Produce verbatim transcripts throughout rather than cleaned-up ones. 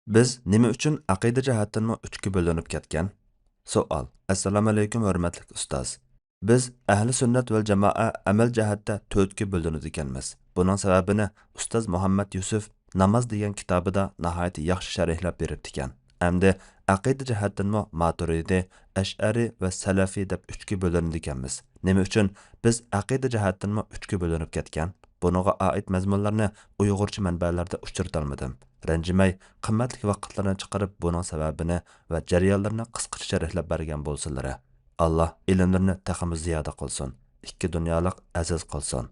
بىز نېمە ئۈچۈن ئەقىدە جەھەتتىنمۇ ئۈچكە بۆلۈنۈپ كەتكەن؟ سوئال. ئەسسالامۇئەلەيكۇم، ھۆرمەتلىك ئۇستاز. بىز ئەھلى سۈننەت ۋەل جامائە ئەمەل جەھەتتە تۆتكە بۆلۈنىدىكەنمىز. بۇنىڭ سەۋەبىنى ئۇستاز مۇھەممەد يۈسۈف ناماز دېگەن كىتابىدا ناھايىتى ياخشى شەرھلەپ بېرىپتىكەن. ئەمدى ئەقىدە جەھەتتىنمۇ ماتۇرىدى، ئەشئەرى ۋە سەلەفى دەپ ئۈچكە بۆلۈنىدىكەنمىز. نېمە ئۈچۈن بىز ئەقىدە جەھەتتىنمۇ ئۈچكە بۆلۈنۈپ كەتكەن؟ بۇنىڭغا ئائىت مەزمۇنلارنى ئۇيغۇرچە مەنبەلەردە ئۇچرىتالمىدىم. رەنجىمەي، قىممەتلىك ۋاقىتلىرىنى چىقىرىپ بۇنىڭ سەۋەبىنى ۋە جەريانلىرىنى قىسقىچە شەرھلەپ بەرگەن بولسىلىرى. ئاللا ئىلىملىرىنى تېخىمۇ زىيادە قىلسۇن، ئىككى دۇنيالىق ئەزىز قىلسۇن.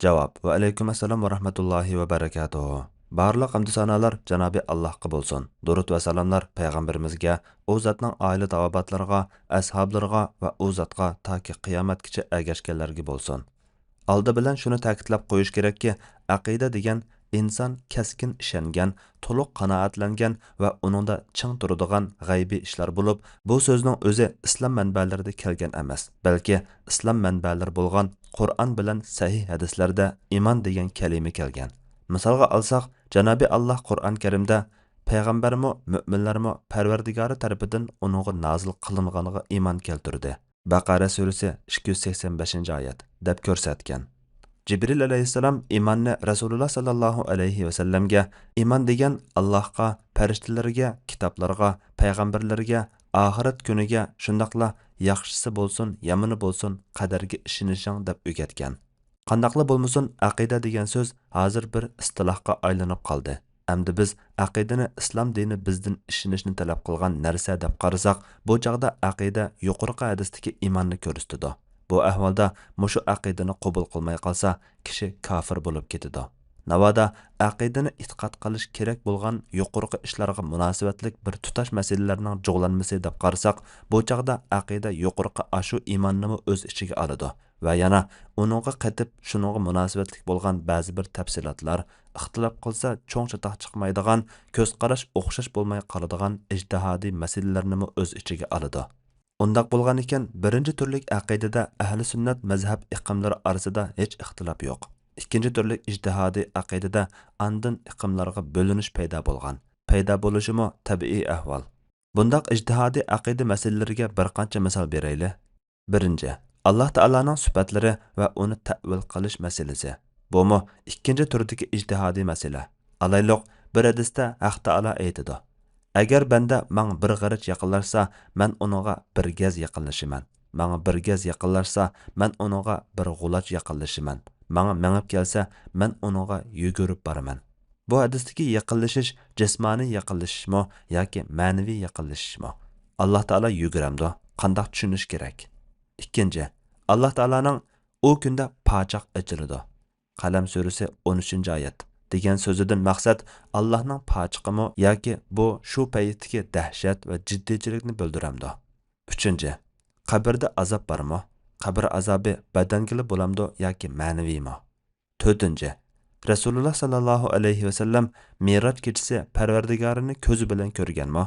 جاۋاب. ۋەئەلەيكۇم ئەسسالام ۋە رەھمەتۇللاھى ۋە بەرەكاتۇھۇ. بارلىق ھەمدۇ سانالار جانابى ئاللاھقا بولسۇن. دۇرۇت ۋە سالاملار پەيغەمبىرىمىزگە، ئۇ زاتنىڭ ئائىلە تاۋابىئاتلىرىغا، ئەسھابلىرىغا ۋە ئۇ زاتقا تاكى قىيامەتكىچە ئەگەشكەنلەرگە بولسۇن. ئالدى بىلەن شۇنى تەكىتلەپ قويۇش كېرەككى، ئەقىدە دېگەن ئىنسان كەسكىن ئىشەنگەن، تولۇق قانائەتلەنگەن ۋە ئۇنىڭدا چىڭ تۇرىدىغان غەيبىي ئىشلار بولۇپ، بۇ سۆزنىڭ ئۆزى ئىسلام مەنبەلىرىدە كەلگەن ئەمەس، بەلكى ئىسلام مەنبەلىرى بولغان قۇرئان بىلەن سەھىھ ھەدىسلەردە ئىمان دېگەن كەلىمە كەلگەن. مىسالغا ئالساق، جانابى ئاللاھ قۇرئان كەرىمدە، پەيغەمبەرمۇ، مۆمىنلەرمۇ پەرۋەردىگارى تەرىپىدىن ئۇنىڭغا نازىل قىلىنغانغا ئىمان كەلتۈردى. بەقەرە سۈرىسى ئىككى يۈز سەكسەن بەشىنچى ئايەت، دەپ كۆرسەتكەن. جىبرىل ئەلەيھىسسالام ئىماننى رەسۇلۇللا ساللاللاھۇ ئەلەيھى ۋەسەللەمگە، ئىمان دېگەن ئاللاھقا، پەرىشتىلىرىگە، كىتابلارغا، پەيغەمبەرلەرگە، ئاخىرەت كۈنىگە، شۇنداقلا ياخشىسى بولسۇن، يامىنى بولسۇن، قەدەرگە ئىشىنىشىڭ دەپ ئۆگەتكەن. قانداقلا بولمىسۇن، ئەقىدە دېگەن سۆز ھازىر بىر ئىستىلاھقا ئايلىنىپ قالدى. ئەمدى بىز ئەقىدىنى ئىسلام دىنى بىزدىن ئىشىنىشنى تەلەپ قىلغان نەرسە دەپ قارىساق، بۇ چاغدا ئەقىدە يۇقىرىقى ھەدىستىكى ئىماننى كۆرسىتىدۇ. بۇ ئەھۋالدا مۇشۇ ئەقىدىنى قوبۇل قىلماي قالسا، كىشى كاپىر بولۇپ كېتىدۇ. ناۋادا ئەقىدىنى ئېتىقاد قىلىش كېرەك بولغان يۇقىرىقى ئىشلارغا مۇناسىۋەتلىك بىر تۇتاش مەسىلىلەرنىڭ جۇغلانمىسى دەپ قارىساق، بۇ چاغدا ئەقىدە يۇقىرىقى ئاشۇ ئىماننىمۇ ئۆز ئىچىگە ئالىدۇ. ۋە يەنە ئۇنىڭغا قېتىپ شۇنىڭغا مۇناسىۋەتلىك بولغان بەزى بىر تەپسىلاتلار، ئىختىلاپ قىلسا چوڭ چاتاق چىقمايدىغان، كۆز قاراش ئوخشاش بولماي قالىدىغان ئىجتىھادىي مەسىلىلەرنىمۇ ئۆز ئىچىگە ئالىدۇ. ئۇنداق بولغانىكەن، بىرىنچى تۈرلۈك ئەقىدىدە ئەھلى سۈننەت مەزھەپ ئېقىملىرى ئارىسىدا ھېچ ئىختىلاپ يوق. ئىككىنچى تۈرلۈك ئىجتىھادىي ئەقىدىدە ئاندىن ئېقىملارغا بۆلۈنۈش پەيدا بولغان. پەيدا بولۇشىمۇ تەبىئىي ئەھۋال. بۇنداق ئىجتىھادىي ئەقىدە مەسىلىلىرىگە بىر قانچە مىسال بېرەيلى. بىرىنچى، ئاللاھ تائالانىڭ سۈپەتلىرى ۋە ئۇنى تەئۋىل قىلىش مەسىلىسى. بۇمۇ ئىككىنچى تۈردىكى ئىجتىھادىي مەسىلە. ئالايلۇق، بىر ھەدىستە ھەق تائالا ئېيتىدۇ: «ئەگەر بەندە ماڭا بىر غېرىچ يېقىنلاشسا، مەن ئۇنىڭغا بىر گەز يېقىنلىشىمەن. ماڭا بىر گەز يېقىنلاشسا، مەن ئۇنىڭغا بىر غۇلاچ يېقىنلىشىمەن. ماڭا مېڭىپ كەلسە، مەن ئۇنىڭغا يۈگۈرۈپ بارىمەن.» بۇ ھەدىستىكى يېقىنلىشىش جىسمانىي يېقىنلىشىشمۇ ياكى مەنىۋى يېقىنلىشىشمۇ؟ ئاللاھ تائالا يۈگۈرەمدۇ؟ قانداق چۈشىنىش كېرەك؟ ئىككىنچى، ئاللاھ تائالانىڭ «ئۇ كۈندە پاچاق ئېچىلىدۇ، قەلەم سۈرىسى، ئون ئۈچىنچى ئايەت» دېگەن سۆزىدىن مەقسەت ئاللاھنىڭ پاچىقىمۇ ياكى بۇ شۇ پەيتتىكى دەھشەت ۋە جىددىيچىلىكنى بىلدۈرەمدۇ؟ ئۈچىنچى، قەبرىدە ئازاب بارمۇ؟ قەبرە ئازابى بەدەنگىلا بولامدۇ ياكى مەنىۋىمۇ؟ تۆتىنچى، رەسۇلۇللا ساللاللاھۇ ئەلەيھى ۋەسەللەم مىراج كېچىسى پەرۋەردىگارىنى كۆزى بىلەن كۆرگەنمۇ؟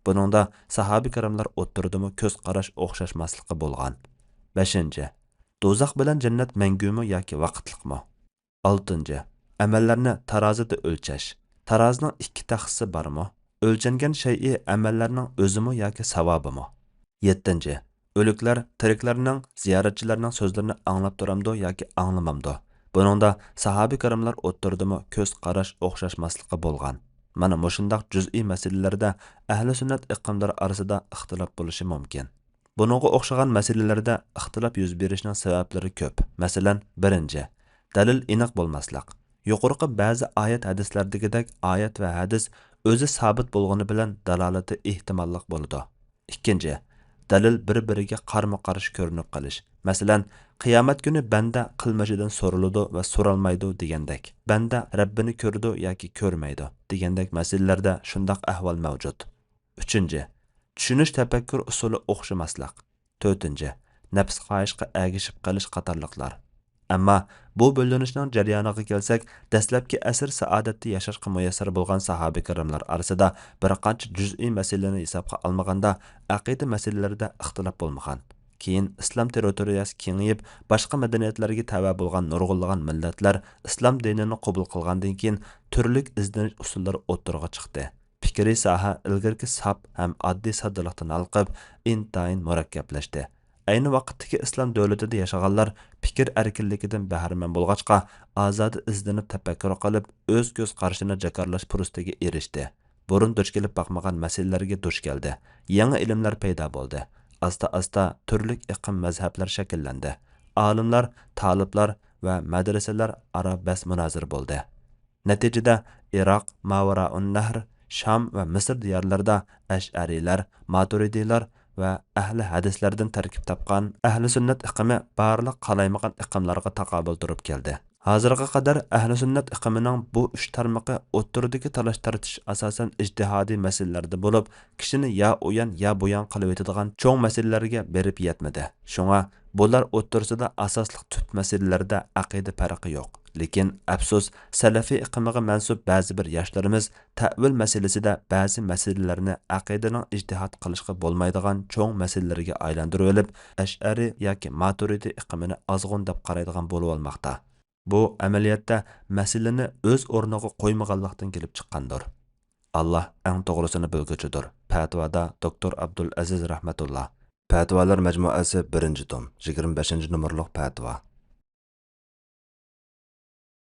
بۇنىڭدا ساھابە كىراملار ئوتتۇرىدىمۇ كۆز قاراش ئوخشاشماسلىقى بولغان. بەشىنچى، دوزاخ بىلەن جەننەت مەڭگۈمۇ ياكى ۋاقىتلىقمۇ؟ ئالتىنچى، ئەمەللەرنى تارازىدا ئۆلچەش. تارازىنىڭ ئىككى تەخسىسى بارمۇ؟ ئۆلچەنگەن شەيئى ئەمەللەرنىڭ ئۆزىمۇ ياكى ساۋابىمۇ؟ يەتتىنچى، ئۆلۈكلەر تىرىكلەرنىڭ، زىيارەتچىلەرنىڭ سۆزلىرىنى ئاڭلاپ تۇرامدۇ ياكى ئاڭلىمامدۇ؟ بۇنىڭدا ساھابە كىراملار ئوتتۇرىدىمۇ كۆز قاراش ئوخشاشماسلىقى بولغان. مانا مۇشۇنداق جۈزئىي مەسىلىلەردە ئەھلى سۈننەت ئېقىملىرى ئارىسىدا ئىختىلاپ بولۇشى مۇمكىن. بۇنىڭغا ئوخشىغان مەسىلىلەردە ئىختىلاپ يۈز بېرىشنىڭ سەۋەبلىرى كۆپ. مەسىلەن، بىرىنچى، دەلىل ئېنىق بولماسلىق. يۇقىرىقى بەزى ئايەت ھەدىسلەردىكىدەك ئايەت ۋە ھەدىس ئۆزى سابىت بولغىنى بىلەن دالالىتى ئېھتىماللىق بولىدۇ. ئىككىنچى، دەلىل بىر-بىرىگە قارمۇ-قارشى كۆرۈنۈپ قېلىش. مەسىلەن، قىيامەت كۈنى بەندە قىلمىشىدىن سورىلىدۇ ۋە سورالمايدۇ دېگەندەك، بەندە رەببىنى كۆرىدۇ ياكى كۆرمەيدۇ دېگەندەك مەسىلىلەردە شۇنداق ئەھۋال مەۋجۇت. ئۈچىنچى، چۈشىنىش تەپەككۇر ئۇسۇلى ئوخشىماسلىق. تۆتىنچى، نەپس خاھىشقا ئەگىشىپ قېلىش قاتارلىقلار. ئەمما بۇ بۆلۈنۈشنىڭ جەريانىغا كەلسەك، دەسلەپكى ئەسىر سائادەتتە ياشاشقا مۇيەسسەر بولغان ساھابە كىراملار ئارىسىدا بىر قانچە جۈزئىي مەسىلىنى ھېسابقا ئالمىغاندا، ئەقىدە مەسىلىلىرىدە ئىختىلاپ بولمىغان. كېيىن ئىسلام تېررىتورىيەسى كېڭىيىپ، باشقا مەدەنىيەتلەرگە تەۋە بولغان نۇرغۇنلىغان مىللەتلەر ئىسلام دىنىنى قوبۇل قىلغاندىن كېيىن، تۈرلۈك ئىزدىنىش ئۇسۇللىرى ئوتتۇرىغا چىقتى. پىكرىي ساھە ئىلگىرىكى ساپ ھەم ئاددىي ساددىلىقتىن ھالقىپ، ئىنتايىن مۇرەككەپلەشتى. ئەينى ۋاقىتتىكى ئىسلام دۆلىتىدە ياشىغانلار پىكىر ئەركىنلىكىدىن بەھرىمەن بولغاچقا، ئازادە ئىزدىنىپ تەپەككۇر قىلىپ، ئۆز كۆز قارىشىنى جاكارلاش پۇرسىتىگە ئېرىشتى. بۇرۇن دۇچ كېلىپ باقمىغان مەسىلىلەرگە دۇچ كەلدى. يېڭى ئىلىملەر پەيدا بولدى. ئاستا-ئاستا تۈرلۈك ئېقىم مەزھەپلەر شەكىللەندى. ئالىملار، تالىپلار ۋە مەدرىسەلەر ئارا بەس مۇنازىرە بولدى. نەتىجىدە ئىراق، ماۋىرائۇن نەھر، شام ۋە مىسىر دىيارلىرىدا ئەشئەرىيلەر، ماتۇرىدىيلار ۋە ئەھلى ھەدىسلەردىن تەركىب تاپقان ئەھلى سۈننەت ئىقىمى بارلىق قالايمىقان ئىقىملارغا تاقابىل تۇرۇپ كەلدى. ھازىرغا قەدەر ئەھلى سۈننەت ئىقىمىنىڭ بۇ ئۈچ تارمىقى ئوتتۇرىدىكى تالاش تارتىش ئاساسەن ئىجتىھادىي مەسىلىلەردە بولۇپ، كىشىنى يا ئۇيان يا بۇيان قىلىۋېتىدىغان چوڭ مەسىلىلەرگە بېرىپ يەتمىدى. شۇڭا بۇلار ئوتتۇرىسىدا ئاساسلىق تۈپ مەسىلىلەردە ئەقىدە پەرقى يوق. لېكىن ئەپسۇس، سەلەفىي ئىقىمىغا مەنسۇپ بەزى بىر ياشلىرىمىز تەئۋىل مەسىلىسىدە بەزى مەسىلىلەرنى ئەقىدىنىڭ ئىجتىھات قىلىشقا بولمايدىغان چوڭ مەسىلىلەرگە ئايلاندۇرۇۋېلىپ، ئەشئەرىي ياكى ماتۇرىدىي ئىقىمىنى ئازغۇن دەپ قارايدىغان بولۇۋالماقتا. بۇ ئەمەلىيەتتە مەسىلىنى ئۆز ئورنىغا قويمىغانلىقتىن كېلىپ چىققاندۇر. ئاللا ئەڭ توغرىسىنى بىلگۈچىدۇر. پەتىۋادا دوكتور ئابدۇلئەزىز رەھمەتۇللا. پەتىۋالار مەجمۇئەسى، بىرىنچى توم، يىگىرمە بەشىنچى نومۇرلۇق پەتىۋا.